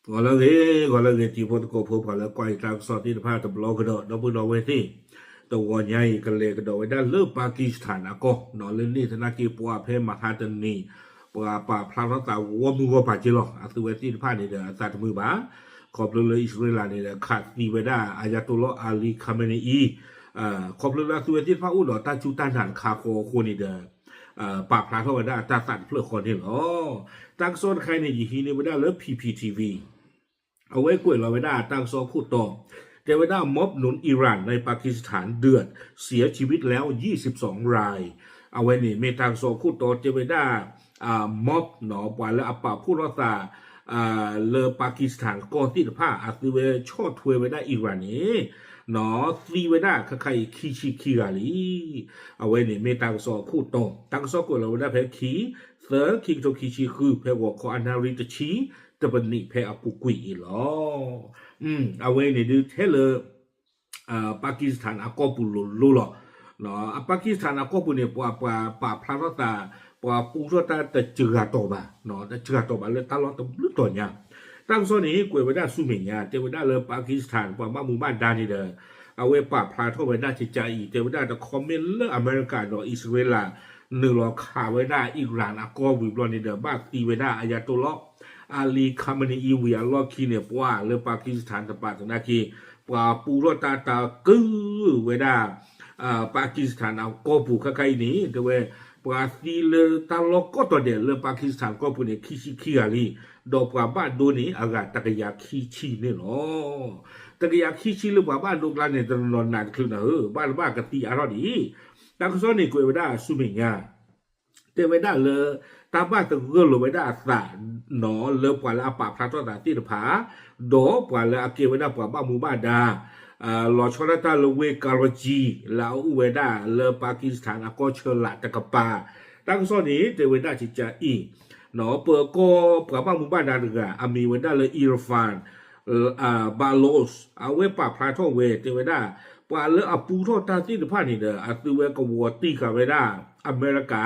ဂီၤလၢအဂ့ၤ, ဂီၤလၢအဂ့ၤ တံၤဖိသကိးဖိ ပှၤလၢကွၢ်ယတၢ်ကစီၣ်သ့ၣ်တဖၣ်တဘျီကဒီး ဒီပုၢ်ဒီဝဲၢ်သ့ၣ်, တဂီၤညါအံၤ ကလဲၤကဒီးဝဲဒၣ်လၢ Pakistan အကီၢ်နီၤ လၢန့ၣ်သနာ်က့ ပှၤဖဲမဟါတနံၤ ပှၤပာ်ဖျါထီၣ်သးဂီၢ်မုၢ်ဂီၢ်ပၤက့လီၤ. အသုဝဲသ့ၣ်တဖၣ်န့ၣ်ဒီး အသးတမုာ်ဘၣ်, ခီဖျိလၢအံၣ်စရ့လးန့ၣ်ဒီး ခးသံဝဲဒၣ် Ayatollah Ali Khamenei ခီဖျိလၢအသုဝဲသ့ၣ်တဖၣ်အိၣ်ဒီးတၢ်စူၢ်တၢ်နာ်တခါဃီအဃိန့ၣ်ဒီး ပာ်ဖျါထီၣ်ဝဲဒၣ်အတၢ်သးတဖျၢၣ်ဃီန့ၣ်လီၤ. တၢ်ကစီၣ်တခါအံၤန့ၣ် ယဟံးန့ၢ်ဝဲဒၣ်လၢ P P T V အဝဲကွဲးလီၤဝဲဒၣ်တၢ်ကစီၣ်ခိၣ်တီ, တဲဝဲဒၣ် ม็อบหนุนอิหร่านในปากีสถานเดือด เสียชีวิตแล้วยี่สิบสองราย အဝဲန့ၣ်မ့ၢ်တၢ်ကစီၣ်ခိၣ်တီတဲဝဲဒၣ် ม็อบ နီၤ ပှၤလၢအပာ်ဖှိၣ်ထီၣ်သး လၢ Pakistan ကီၢ်သ့ၣ်တဖၣ် အသုဝဲဆီၣ်ထွဲဝဲဒၣ် Iran န့ၣ် နီၤ သံဝဲဒၣ်ခဲခါအံၤ ခံဆံခံဂၤလံ. အဝဲန့ၣ်မ့ၢ်တၢ်ကစီၣ်အခိၣ်တီ, တၢ်ကစီၣ်ကွဲးလီၤဝဲဒၣ်ဖဲခံ သၢ ခံကထိခံဆံဃု ဖဲဂီၤခီအနၣ်ရံၣ်တဆံ တပနံးဖဲအပူၤကွံာ်အံၤလီၤ. အဝဲန့ၣ်ဒုးထဲလၢ Pakistan အကီၢ်ပူၤလိၤလိၤလီၤ. အ Pakistan အကီၢ်ပူၤန့ၣ် ပှၤ ပှၤပာ်ဖျါထီၣ်သး ပှၤပူထီၣ်တၢ်တစှၤတီၤဘၣ်, တစှၤတီၤဘၣ်လၢတၢ်လီၢ်တဘျုးတီၤညါ. တၢ်ကစီၣ်န့ၣ် ကွဲးဝဲဒၣ်ဆူမဲာ်ညါ တဲဝဲဒၣ်လၢ Pakistan ပှၤဘၣ်မူဘၣ်ဒါန့ၣ်ဒီး အဝဲပာ်ဖျါထီၣ်ဝဲဒၣ်ကကါအံၤ တဲဝဲဒၣ်တခီမ့ၢ်လၢအမဲရကၤဒီးအံၣ်စရ့လး နုာ်လီၤခးဝဲဒၣ် Iran အကီၢ်ဝံၤဘျီန့ၣ်ဒီး ဘၣ်သံဝဲဒၣ် Ayatollah Ali Khamenei ဝံၤအလီၢ်ခံန့ၣ် ပှၤလၢ Pakistan တပာ်သနာ်က့ ပှၤပူထီၣ်တၢ်တၢ်ကုၢ်ဝဲဒၣ် Pakistan အကီၢ်ပူၤခဲခါအံၤန့ၣ် တဲဝဲ ပှၤသံလၢတၢ်လီၢ်ကိးတီၤဒဲးလၢ Pakistan ကီၢ်ပူၤန့ၣ် ခံဆံခံဂၤလံ, ဒီးပှၤဘၣ်ဒိန့ၣ် အဂၤတကယၤခံဆံန့ၣ်လီၤ. တကယၤခံဆံလၢပှၤဘၣ်ဒိကျါန့ၣ် တနီၤနီၤနာ်တချုးနၤဧၢ, ဘၣ်တဘၣ်ကသံအါထီၣ်ဒံး. တၢ်ကစီၣ်န့ၣ်ကွဲးဝဲဒၣ်ဆူမဲာ်ညါ တဲဝဲဒၣ်လၢ တၢ်ဘၣ်သဂၢၢ်လီၤဝဲဒၣ်အသး နီၤလၢပှၤလၢအပာ်ဖျါထီၣ်သးသ့ၣ်တဖၣ် ဒီးပှၤလၢအကဲဝဲဒၣ်ပှၤဘၣ်မူဘၣ်ဒါ လီၤဆီဒၣ်တၢ်လၢဝ့ၢ် Karachi လၢအအိၣ်ဝဲဒၣ်လၢ Pakistan အကီၢ်ဆၢလာ်တကပၤ. တၢ်ကစီၣ်န့ၣ် တဲဝဲဒၣ်ကကါအံၤ ပၢၤကီၢ်ပှၤဘၣ်မူဘၣ်ဒါတဂၤ အမံၤဝဲဒၣ်လၢ Irfan Baloch အဝဲပာ်ဖျါထီၣ်ဝဲ တဲဝဲဒၣ် ပှၤလၢအပူထီၣ်တၢ်သ့ၣ်တဖၣ်န့ၣ်ဒီး အသုဝဲကဝီၤတံၢ်ဃာ်ဝဲဒၣ် အမဲရကၤ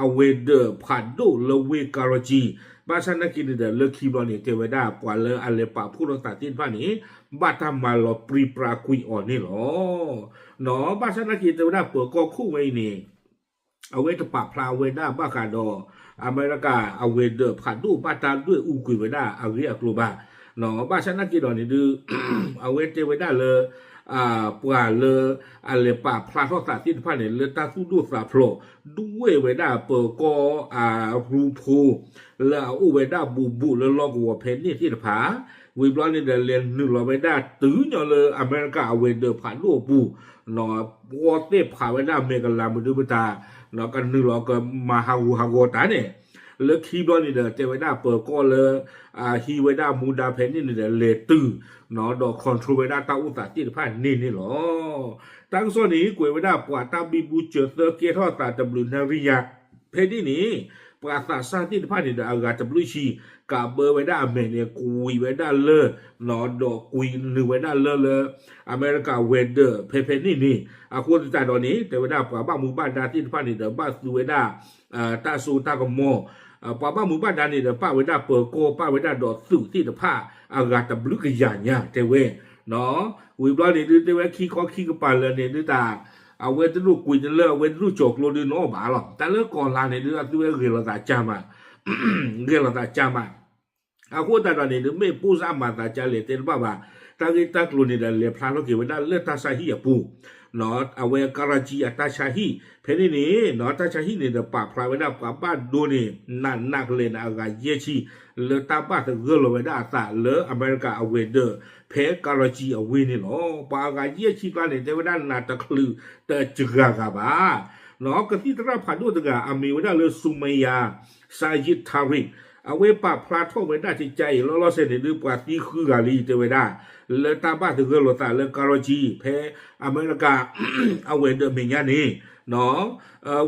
အဝဲၤဒၢးဖးဒိၣ်လၢဝ့ၢ် Karachi ဘၣ်ဆၣ်နာ်က့န့ၣ်ဒီး လၢခံဘျီန့ၣ် တဲဝဲဒၣ်ပှၤလၢအလဲၤပာ်ဖှိၣ်ထီၣ်သးသ့ၣ်တဖၣ်န့ၣ် ဘၣ်တၢ်မၤလီၤပြံပြါကွံာ်အီၤန့ၣ်လီၤ. နီၤ ဘၣ်ဆၣ်နာ်က့တဲဝဲဒၣ်ပၢၤကီၢ်ခိၣ်ဝဲအံၤန့ၣ် အဝဲတပာ်ဖျါဝဲဒၣ်ဘၣ်ဃးဒီး အမဲရကၤအဝဲၤဒၢးဖးဒိၣ်ဘၣ်တၢ်ဒွဲၣ်အူကွံာ်ဝဲဒၣ်အဂ့ၢ်အကျိၤဘၣ်. နီၤ ဘၣ်ဆၣ်နာ်က့ဒီးန့ၣ်ဒုး အဝဲတဲဝဲဒၣ်လၢ ပှၤလၢအလဲၤပာ်ဖျါထီၣ်သးသ့ၣ်တဖၣ်န့ၣ် လၢတၢ်သူၣ်ဒိၣ်သးဖျိး ဒွဲၣ်ဝဲဒၣ်ပၢၤကီၢ်အရူဖိ လၢအအိၣ်ဝဲဒၣ်ဘူးဘူးလၢလီၢ်ကဝီၤဖဲန့ၣ်သ့ၣ်တဖၣ် ဝံၤဘျီန့ၣ်ဒီး လဲၤနုာ်လီၤဝဲဒၣ်တုၤညီလၢအမဲရကၤအဝဲၤဒၢးဖးဒိၣ်အပူၤ ပှီၢ်သ့ၣ်ဖးဝဲဒၣ်မဲာ်ကလၤမုၢ်ဒုမတၤ ကနုာ်လီၤကမၤဟးဂူာ်ဟးဂီၤတၢ်န့ၣ် လၢခံဘျီန့ၣ်ဒီး တဲဝဲဒၣ်ပၢၤကီၢ်လၢ ဟံးဝဲဒၣ်မူဒါဖဲန့ၣ်န့ၣ်ဒီး လဲၤတုၤ ဒီး control ဝဲဒၣ်တၢ်အိၣ်သးသ့ၣ်တဖၣ်န့ၣ်န့ၣ်လီၤ. တၢ်ကစီၣ်န့ၣ် ကွဲးဝဲဒၣ်ပှၤတၢ်ဘံဘူစၢၤသၢကဲထီၣ်သးတဘျုးနၣ်ရံၣ်ညါ ဖဲန့ၣ်န့ၣ် ပှၤသးစၢ်သ့ၣ်တဖၣ်န့ၣ်ဒီး အဂၤတဘျုးဆံ ကးဘၢဝဲဒၣ်အမဲာ်န့ၣ် ကွံာ်ဝဲဒၣ်လၢ ဒီးကွံာ်နုာ်ဝဲဒၣ်လၢလၢ အမဲရကၤဝဲၤဒၢးဖဲဖဲန့ၣ်န့ၣ် အဃိသတးဒီးန့ၣ် တဲဝဲဒၣ်ပှၤဘၣ်မူဘၣ်ဒါသ့ၣ်တဖၣ်န့ၣ်ဒီး ဘၣ်သူဝဲဒၣ် တၢ်စိတၢ်ကမီၤ ပှၤဘၣ်မူဘၣ်ဒါန့ၣ်ဒီး ပာ်ဝဲဒၣ်ပၢၤကီၢ် ပာ်ဝဲဒၣ်ဒီးသုးသ့ၣ်တဖၣ် အဂၤတဘျုးကယၤညါတဲဝဲ ဝံၤဘျီန့ၣ်ဒုး တဲဝဲခံခီခံကပၤလၢာ်န့ၣ်ဒုးတၢ် အဝဲတဒိၣ်ကွံာ်န့ၣ်လၢအဝဲတဒိၣ်ကၠီၤကျိဒုးနီၣ်ဘၣ်လီၤ. တၢ်လၢကီၢ်လါန့ၣ်ဒုး အသုဝဲဂဲၤလိာ်သးကၢ်မး ဂဲၤလိာ်သးကၢ်မး အဃိသတးဒီးန့ၣ်ဒုး မ့ၢ်ပိၢ်စၢ်မၤသးကၢ်လဲၣ်တဲတဘၣ်ဘၣ် တၢ်ဂ့ၢ်တၢ်ကျိၤန့ၣ်ဒီး လဲၤဖျါထီၣ်က့ၤဝဲဒၣ်လၢတၢ်ဆါဟံၣ်အပူၤ အဝဲ Karachi အတၢ်ဆါဟံၣ် ဖဲန့ၣ်န့ၣ် တၢ်ဆါဟံၣ်န့ၣ်ဒီး ပာ်ဖျါဝဲဒၣ်ပှၤဘၣ်ဒိန့ၣ် နးနးကလဲာ်န့ၣ် အဂၤယဲၢ်ဆံ လၢတၢ်ဘၣ်သဂၢၢ်လီၤဝဲဒၣ်အသးလၢအမဲရကၤအဝဲၤဒၢး ဖဲ Karachi အဝ့ၢ်န့ၣ်လီၤ. ပှၤအဂၤယဲၢ်ဆံကျါန့ၣ် တဲဝဲဒၣ်နးတချုးတစှၤဂၤဘၣ် ကသံၣ်သရၣ်ဖးဒိၣ်တဂၤ အမံၤဝဲဒၣ်လၢ Sumaia Sayed Tariq အဝဲပာ်ဖျါထီၣ်ဝဲဒၣ်ကကါအံၤလီၤလီၤဆဲးန့ၣ်ဒုး ပှၤသံဃုဂၤလံ တဲဝဲဒၣ် လၢတၢ်ဘၣ်သဂၢၢ်လိာ်သးလၢ Karachi ဖဲအမဲရကၤ အဝဲၤဒၢးမဲာ်ညါန့ၣ်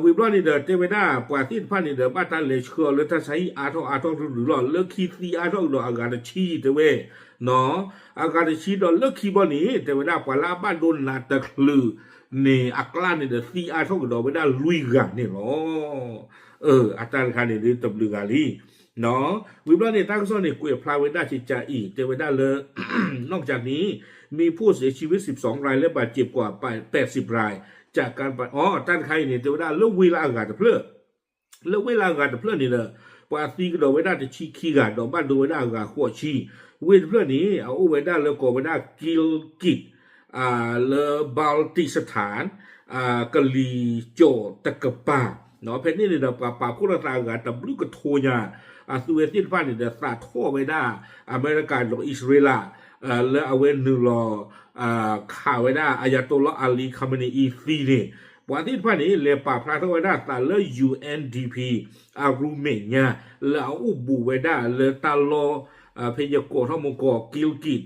ဝံၤဘျီန့ၣ်ဒီး တဲဝဲဒၣ်ပှၤသ့ၣ်တဖၣ်န့ၣ်ဒီး ဘၣ်တၢ်လဲၤဆှၢအီၤလၢတၢ်ဆါဟံၣ်အါထီၣ်အါထီၣ်ရုၢ်ရုၢ်လီၤ. လၢခံသံအါထီၣ်ကဒီးအဂၤတဆံတဲဝဲ အဂၤတဆံဒီးလၢခံဘျီန့ၣ် တဲဝဲဒၣ်ပှၤလၢအဘၣ်ဒိနးတချုးန့ၣ် အကျါန့ၣ်ဒီးသံအါထီၣ်ကဒီးဝဲဒၣ်လွံၢ်ဂၤန့ၣ်လီၤ. အတၢ်တခါန့ၣ်ဒုးတဘျုးဂၤလံ ဝံၤဘျီန့ၣ် တၢ်ကစီၣ်န့ၣ် ကွဲးဖျါဝဲဒၣ်ကကးအံၤ တဲဝဲဒၣ်လၢ นอกจากนี้ มีผู้เสียชีวิตสิบสองราย และบาดเจ็บกว่าแปดสิบราย จากการ အီ တၢ်တခါအံၤန့ၣ် တဲဝဲဒၣ်လၢဝ့ၢ်လၢအဂၤတဖျၢၣ် လၢဝ့ၢ်လၢအဂၤတဖျၢၣ်န့ၣ်ဒီး ပှၤသံကဒီးဝဲဒၣ်တဆံခံဂၤ ဒီးဘၣ်ဒိဝဲဒၣ်အဂၤဃိးဆံ, ဝ့ၢ်တဖျၢၣ်န့ၣ် အအိၣ်ဝဲဒၣ်လၢကိးဝဲဒၣ် Gilgit လၢ Baltistan ကလံၤကၠီၣ်တကပၤ, ဖဲန့ၣ်န့ၣ်ဒီး ပှၤပာ်ဖှိၣ်ထီၣ်သးအဂၤတဘျုးကထိညါ အသုဝဲသ့ၣ်တဖၣ်န့ၣ်ဒီး သးထီၣ်ဝဲဒၣ် အမဲရကၤဒီးအံၣ်စရ့လး လၢအဝဲနုာ်လီၤ ခးဝဲဒၣ် Ayatollah Ali Khamenei အံၤသံန့ၣ် ပှၤသ့ၣ်တဖၣ်န့ၣ် လဲၤပာ်ဖျါထီၣ်ဝဲဒၣ်သးလၢ ယူၣ်အၣ်ဒီပံၤ အရူမဲာ်ညါ လၢအအိၣ်ဘူးဝဲဒၣ်လၢတၢ်လီၢ် ဖဲယကိးထီၣ်မကိး Gilgit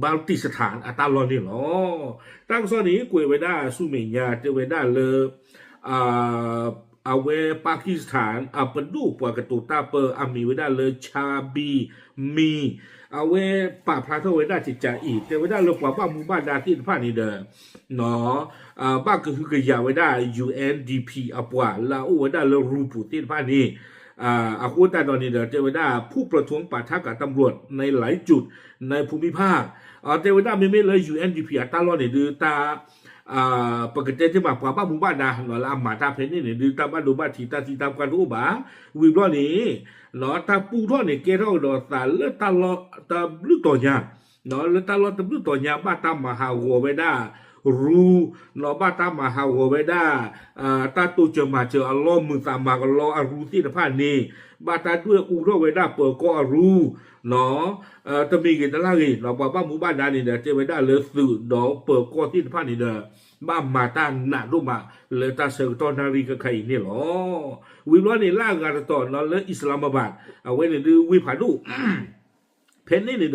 Baltistan အတၢ်လီၢ်န့ၣ်လီၤ. တၢ်ကစီၣ်န့ၣ် ကွဲးဝဲဒၣ်ဆူမဲာ်ညါ တဲဝဲဒၣ်လၢ အဝဲ Pakistan အပဒိၣ်ပှၤကတိၤတၢ်ပၢ အမံၤဝဲဒၣ်လၢ Chabir Mir အဝဲပာ်ဖျါထီၣ်ဝဲဒၣ်ကကးအံၤ တဲဝဲဒၣ်လၢပှၤဘၣ်မူဘၣ်ဒါသ့ၣ်တဖၣ်န့ၣ်ဒီး ဘၣ်ကဟုကယာ်ဝဲဒၣ် ယူၣ်အၣ်ဒီပံၤ အပှၤလၢအအိၣ်ဝဲဒၣ်လၢရူပူၤသ့ၣ်တဖၣ်န့ၣ် အဃိသတးဒီးန့ၣ်ဒီး တဲဝဲဒၣ် ผู้ประท้วงปะทะกับตำรวจในหลายจุดในภูมิภาค တဲဝဲဒၣ်မ့မ့ၢ်လၢ ယူၣ်အၣ်ဒီပံၤ အတၢ်လီၢ်န့ၣ်ဒုးတၢ် ပကတဲတ့ၢ်မး ပှၤဘၣ်မူဘၣ်ဒါလၢအမၤတၢ်ဖဲန့ၣ်န့ၣ်ဒုး တၢ်ဘၣ်ဒိဘၣ်ထံးတၢ်သံတၢ်ပှၢ်တအိၣ်ဘၣ်. ဝံၤဘျီန့ၣ် တၢ်ပူထီၣ်န့ၣ် ကဲထီၣ်ကဒီးသးလၢတၢ်လီၢ်တဘျုးတီၤညါ လၢတၢ်လီၢ်တဘျုးတီၤညါ ဘၣ်တၢ်မၤဟးဂီၤဝဲဒၣ်ရူ, ဘၣ်တၢ်မၤဟးဂီၤဝဲဒၣ် တၢ်တိစၢၤမၤစၢၤအလီၢ် မုာ်သးမၤကလီအရူသ့ၣ်တဖၣ်န့ၣ် ဘၣ်တၢ်ဒွဲၣ်အူထီၣ်ဝဲဒၣ်ပၢၤကီၢ်အရူ တမံၤဂ့ၤတလါဂ့ၤ ပှၤဘၣ်မူဘၣ်ဒါန့ၣ်ဒီး တဲဝဲဒၣ်လၢသုးဒီးပၢၤကီၢ်သ့ၣ်တဖၣ်န့ၣ်ဒီး ဘၣ်မၤတၢ်နးဒိၣ်မးလၢတၢ်ဆၢကတီၢ်နၣ်ရံၣ်ခဲခါအံၤန့ၣ်လီၤ. ဝံၤဘျီန့ၣ် လၢအဂၤတတီၤလၢ Islamabad အဝဲန့ၣ်ဒုးဝ့ၢ်ဖးဒိၣ် ဖဲန့ၣ်န့ၣ်ဒီး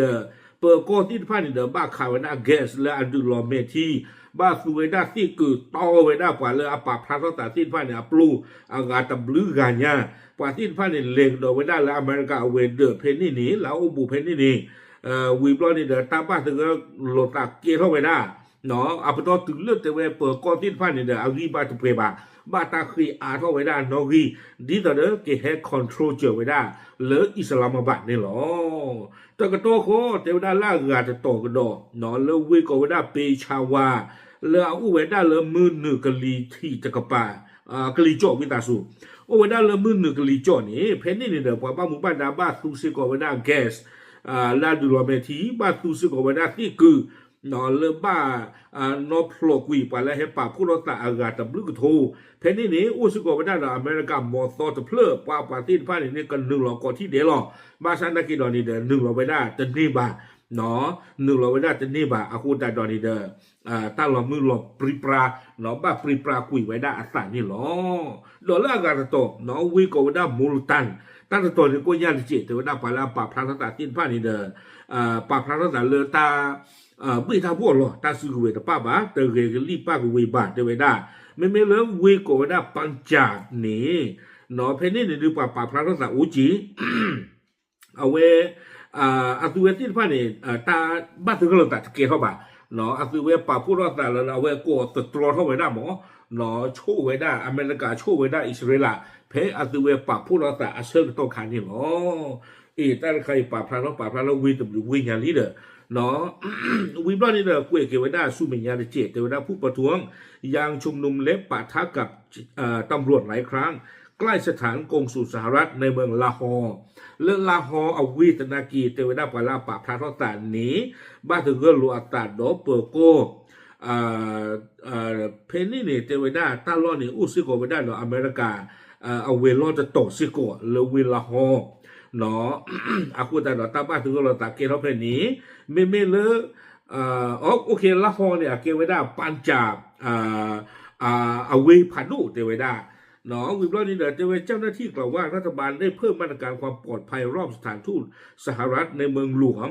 ပၢၤကီၢ်သ့ၣ်တဖၣ်န့ၣ်ဒီး ဘၣ်ခးဝဲဒၣ် gas လၢအဒုးလီၤမဲာ်ထံ, ဘၣ်သူဝဲဒၣ်သ့ၣ်ကုာ်တီဝဲဒၣ်ပှၤလၢအပာ်ဖျါထီၣ်သးသ့ၣ်တဖၣ်န့ၣ် အပျိအဂၤတဘျုးဂၤညါ, ပှၤသ့ၣ်တဖၣ်န့ၣ် လဲၤကဒီးဝဲဒၣ်လၢအမဲရကၤအဝဲၤဒၢးဖဲန့ၣ်န့ၣ် လၢအအိၣ်ဘူးဖဲန့ၣ်န့ၣ် ဝံၤဘျီန့ၣ်ဒီး တၢ်ဘၣ်သဂၢၢ်လိာ်သးကဲထီၣ်ဝဲဒၣ် အပတီၢ်တုၤလၢတဲဝဲပၢၤကီၢ်သ့ၣ်တဖၣ်န့ၣ်ဒီး အဂံၢ်ဘါတပှဲၤဘၣ်, ဘၣ်တၢ်ဃ့အါထီၣ်ဝဲဒၣ်နီၣ်ဂံၢ်, ဒ်သိးဒီးကဟဲ control စၢၤဝဲဒၣ်လၢ Islamabad န့ၣ်လီၤ. တကတီၢ်ဃီ တဲဝဲဒၣ်လၢအဂၤတတီၤကဒီး လၢဝ့ၢ်ကိးဝဲဒၣ် Peshawar လၢအအိၣ်ဝဲဒၣ်လၢမုၢ်နုာ်ကလံၤထံးတကပၤ ကလံၤကၠီၣ်ဝံသးစူၤ, အိၣ်ဝဲဒၣ်လၢမုၢ်နုာ်ကလံၤကၠီၣ်န့ၣ် ဖဲန့ၣ်န့ၣ်ဒီး ပှၤဘၣ်မူဘၣ်ဒါဘၣ်သူစ့ၢ်ကီးဝဲဒၣ် gas လၢအဒုးလီၤမဲာ်ထံ, ဘၣ်သူစ့ၢ်ကီးဝဲဒၣ်သ့ၣ်ကုာ် လၢဘၣ် နီၣ်ဖျိးကွံာ်ပှၤလၢဟဲပာ်ဖှိၣ်ထီၣ်သးအဂၤတဘျုးကထိ, ဖဲန့ၣ်န့ၣ် အိၣ်စ့ၢ်ကီးဝဲဒၣ်ဒီးအမဲရကၤမီၤသီတဖျၢၣ် ပှၤပှၤသ့ၣ်တဖၣ်န့ၣ်န့ၣ် ကနုာ်လီၤကိးထံၣ်ဒဲးလီၤ. ဘၣ်ဆၣ်နာ်က့ၤဒီးန့ၣ်ဒီး နုာ်လီၤဝဲဒၣ်တန့ၢ်ဘၣ် နုာ်လီၤဝဲဒၣ်တန့ၢ်ဘၣ် အဃိသတးဒီးန့ၣ်ဒီး တၢ်လီၤမုၢ်လီၤပြံပြါ ဘၣ်ပြံပြါကွံာ်ဝဲဒၣ်အသးန့ၣ်လီၤ. ဒီးလၢအဂၤတတီၤ ဝ့ၢ်ကိးဝဲဒၣ် Multan တၢ်တတီၤန့ၣ်ကိးညါတစဲး တဲဝဲဒၣ်ပှၤလၢအပာ်ဖျါထီၣ်သးသ့ၣ်တဖၣ်န့ၣ်ဒီး ပာ်ဖျါထီၣ်သးလၢတၢ် ဘ့ၣ်တၢ်ဘီၣ်လီၤ တၢ်စုကဝဲၤတပၣ်ဘၣ် တဂဲၤကလံၣ်ပၣ်ကဝ့ၤဘၣ် တဲဝဲဒၣ် မ့မ့ၢ်လၢဝ့ၢ်ကိးဝဲဒၣ် Punjab န့ၣ် ဖဲန့ၣ်န့ၣ်ဒုး ပှၤပာ်ဖျါထီၣ်သးအိၣ်က့ၤ အဝဲ အသုဝဲသ့ၣ်တဖၣ်န့ၣ် တၢ်ဘၣ်သဂၢၢ်လိာ်သးတကဲထီၣ်ဘၣ်, အသုဝဲပာ်ဖှိၣ်ထီၣ်သးလၢအဝဲကိးသတြီထီၣ်ဝဲဒၣ်မး, ဆိၣ်ဝဲဒၣ် အမဲရကၤဆိၣ်ဝဲဒၣ်အံၣ်စရ့လး ဖဲအသုဝဲပာ်ဖှိၣ်ထီၣ်သးအဆၢကတီၢ်ခါန့ၣ်လီၤ. အ့ တၢ်တခါအံၤပာ်ဖျါထီၣ်ပာ်ဖျါထီၣ်ဝ့ၢ်တဘျုးဝ့ၢ်ညါလံဒီး ဝံၤဘျီန့ၣ်ဒီး ကွဲးက့ၤဝဲဒၣ်ဆူမဲာ်ညါတစဲး တဲဝဲဒၣ် ผู้ประท้วงยังชุมนุมและปะทะกับตำรวจหลายครั้งใกล้สถานกงสุลสหรัฐในเมืองลาฮอร์ လၢလါဟီအဝ့ၢ်သနာ်က့ တဲဝဲဒၣ်ပှၤလၢအပာ်ဖျါထီၣ်သးန့ၣ် ဘၣ်သဂၢၢ်လိာ်အသးဒီးပၢၤကီၢ် ဖဲန့ၣ်န့ၣ် တဲဝဲဒၣ်တၢ်လီၢ်န့ၣ် အိၣ်စ့ၢ်ကီးဝဲဒၣ်ဒီးအမဲရကၤ အဝဲၤလီၢ်တတီၤစ့ၢ်ကီးလၢဝ့ၢ်လါဟီ အဃိသတးဒီးတၢ်ဘၣ်သဂၢၢ်လိာ်သးကဲထီၣ်ဖဲန့ၣ် မ့မ့ၢ်လၢ လါဟီန့ၣ် အကဲဝဲဒၣ် Punjab အဝ့ၢ်ဖးဒိၣ်တဲဝဲဒၣ် ဝံၤဘျီန့ၣ်ဒီး တဲဝဲ เจ้าหน้าที่กล่าวว่ารัฐบาลได้เพิ่มมาตรการความปลอดภัยรอบสถานทูตสหรัฐในเมืองหลวง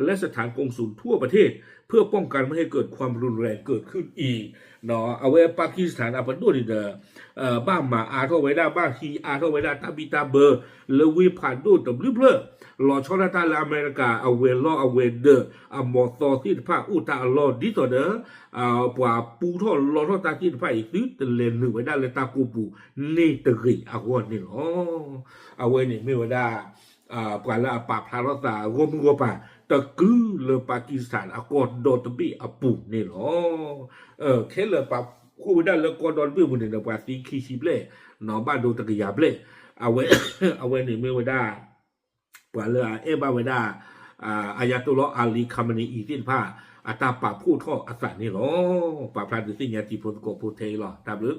และสถานกงสุลทั่วประเทศ เพื่อป้องกันไม่ให้เกิดความรุนแรงเกิดขึ้นอีก အဝဲ Pakistan အပဒိၣ်န့ၣ်ဒီး ဘၣ်မၤအါထီၣ်ဝဲဒၣ် ဘၣ်ဟံးအါထီၣ်ဝဲဒၣ်တၢ်ဘံၣ်တၢ်ဘၢ လၢဝ့ၢ်ဖးဒိၣ်တဘျုးဖျၢၣ် လီၤဆီဒၣ်တၢ်လၢအမဲရကၤ အဝဲၤလီၢ်အဝဲၤဒၢး အမီၤသီသ့ၣ်တဖၣ်အိၣ်တၢ်အလီၢ် ဒ်သိးဒီး ပှၤပူထီၣ်လီထီၣ်တၢ်သ့ၣ်တဖၣ်အံၤ သုတလဲၤနုာ်ဝဲဒၣ်လၢတၢ်ကိးပူၤန့ၣ်တဂ့ၤအဂီၢ်န့ၣ်လီၤ. အဝဲန့ၣ်မ့ၢ်ဝဲဒၣ် ပှၤလၢအပာ်ဖျါထီၣ်သးဂီၢ်မုၢ်ဂီၢ်ပၤ တကုၤလၢ Pakistan အကီၢ်ဒီတဘ့ၣ်အပူၤန့ၣ်လီၤ. ခဲလၢာ်ပာ်ဖှိၣ်ဝဲဒၣ်လၢကီၢ်ဒီတဘ့ၣ်အပူၤန့ၣ်ဒီး ပှၤသံခံဆံဘျဲၣ် ဘၣ်ဒိတကယၤဘျဲၣ် အဝဲ အဝဲန့ၣ်မ့ၢ်ဝဲဒၣ် ပှၤလၢအအဲၣ်ဘၣ်ဝဲဒၣ် Ayatollah Ali Khamenei သ့ၣ်တဖၣ် အတၢ်ပာ်ဖှိၣ်ထီၣ်အသးန့ၣ်လီၤ. ပာ်ဖျါဒုးသ့ၣ်ညါတံၤဖိသကိးဖိထဲအံၤလီၤ. တၢ်ဘျုး